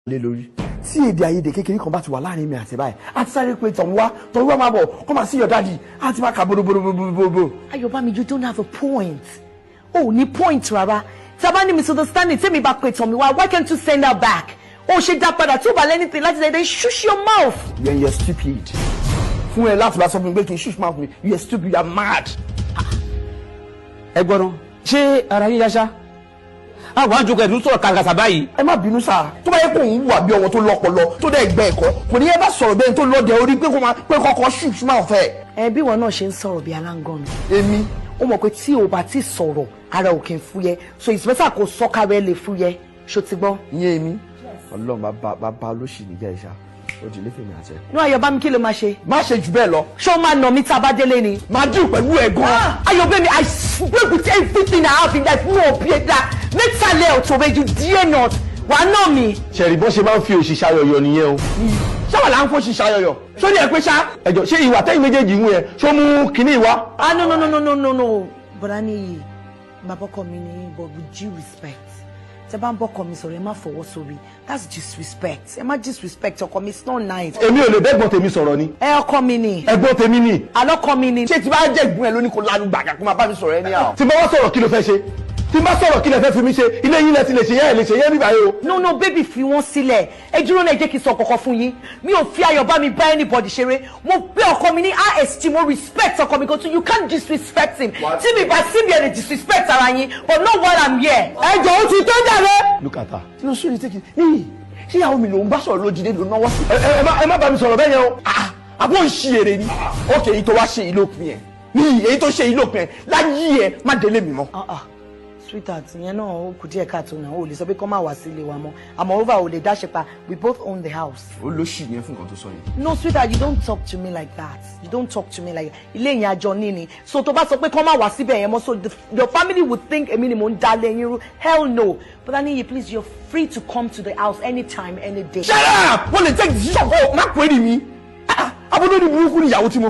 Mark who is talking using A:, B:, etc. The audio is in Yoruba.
A: Lé lórí tí èdè àìyedè kékeré kan bá ti wà láàrin mi àti báyìí, àti sáré pé tọ̀hún wá, tọ̀hún wá, máa bọ̀ kó máa sí your daddy, àti máa kà bòròbòròbòròbòrò.
B: Ayọ̀bámi, you don't have a point. O ò ní point rárá. Tí a bá ní misunderstanding, tèmi bá pe Tọ̀míwá, why can't you send her back? O ṣe dá padà. Tí o bá lẹ́ni láti ṣe, then shush your mouth.
A: You're stupid. Fún ẹ láti bá sọ fún mi pé kí n shush mouth mi, you're stupid, you're mad.
C: Ẹ gbọ́dọ̀, ṣé ara yín yáṣá àwọn àjòkò ẹ̀dùn sọ̀rọ̀ kàkàsà báyìí?
A: Ẹ má bínú sáà. Tó bá yẹ kó òun wà bí ọmọ tó lọ́pọlọ, tó dẹ̀ gbẹ ẹ̀kọ́, kò ní ẹ bá sọ̀rọ̀ bẹ́ẹ̀ tó lọ́dẹ orí pé kó máa pé kọ́kọ́ shush mouth ẹ̀.
B: Ẹ bí wọn náà ṣe ń sọ̀rọ̀ bí aláǹgọ̀nù.
A: Èmi?
B: Ó mọ̀ pé tí o bá ti sọ̀rọ̀, ara ò kì í fúyẹ́, so it's better kó sọ́kàrẹ́ lè fúyẹ́. Ṣó ti gbọ́?
A: Ìyẹn èmi? Ọlọ́run, bàbá bàbá olóṣì níjà ìṣá ó di léfèmí àti ẹ.
B: Ní Ayọ̀bámi, kí ló máa ṣe?
A: Má ṣe jù bẹ́ẹ̀ lọ.
B: Ṣé o máa nà mí tá a bá délé ni?
A: Máa dín pẹ̀lú ẹ̀ gan.
B: Ayọ̀bámi, I swear with everything I have in life, no be that mẹ́tàlẹ́ ọ̀tọ̀, you dare not. Wà á nà mí.
D: Ṣẹ̀rí bọ́n ṣe máa ń fi òṣì ṣayọyọ nìyẹn o.
A: Ṣáwà là ń fò ṣiṣẹ́ ayọyọ sórí ẹ pé ṣá.
D: Ẹjọ, ṣé ìwà tẹ́yìn méjèèjì ń yẹn, ṣó mú kinní wá?
B: Ah, no, no, no, no, no, no, no. Bọ̀dá níyì, bàbá ọkọ mi ni, but with due respect, tẹ bá ń bọ́kọ mi sọ̀rọ̀, ẹ má fọwọ́ sórí. That's disrespect. Ẹ má disrespect ọkọ mi, it's not nice.
D: Èmi ò lè bẹ́gbọ́n tèmi sọ̀rọ̀ ni.
B: Ẹ ọkọ mi ni.
D: Ẹ̀gbọ́n tèmi ni.
B: Alọ́kọ mi ni.
A: Ṣé tí bá jẹ́ ìgbín ẹ lóní kó lanu gbàgà kó máa bá mi sọ̀rọ̀ ẹ ní àwọn?
D: Tí bá wá sọ̀rọ̀, kí ló fẹ́ ṣe? Tí bá sọ̀rọ̀, kí lẹ fẹ́ fi mí ṣe? Ilé yín lẹ ti lè ṣe yẹn, ẹ lè ṣe yẹn níbàyè o.
B: No, no, baby, fi wọ́n sílẹ̀. Ẹ dúró náà, ẹ jẹ́ kí n sọ kọ̀kọ̀ fún yín. Mi ò fi Ayọ̀bámi bá anybody ṣeré. Mo gbé ọkọ mi ní ist, mo respect ọkọ mi kan too. You can't disrespect him. Tí mi bá sí mi, ẹ lè disrespect ara yín, but not while I'm here.
D: Ẹ jọ, ó ti tó jàre. Look at her.
A: Kí ló sórí tẹ́kì níyì? Ṣé ìyàwó mi ló ń bá sọ̀rọ̀ lójijì ló náwó sí?
D: Ẹ má bá mi sọ̀rọ̀ bẹ́ẹ̀ yẹn o.
A: Ah, àbó ń ṣí èrè ni? Ok, èyí tó wá ṣe yìí lópin ẹ̀ níyì, èyí tó ṣe yìí lópin ẹ̀ láyé, ẹ̀ má délé mi mọ́.
B: Ah ah, sweetheart, ìyẹn náà ó kù díẹ̀ káàtó náà. Ó lè sọ pé kọ́ máa wá sílé wa mọ́. Àmọ́ over ò lè dáṣe pa. We both own the house.
A: Ó lóṣì yẹn fún nǹkan tó sọ yìí.
B: No, sweetheart, you don't talk to me like that. You don't talk to me like that. Ilé yẹn, àjọ ní ni, so tó bá sọ pé kọ́ máa wá síbẹ̀ yẹn mọ́, so your family would think èmi ni mò ń dalẹ̀ yín rú. Hell no. But Aniyi, please, you're free to come to the house anytime, any day.
A: Shut up! Wọ́n lè take decision kó má pè é ní mi. Abúlé ní burúkú ni ìyàwó tí mo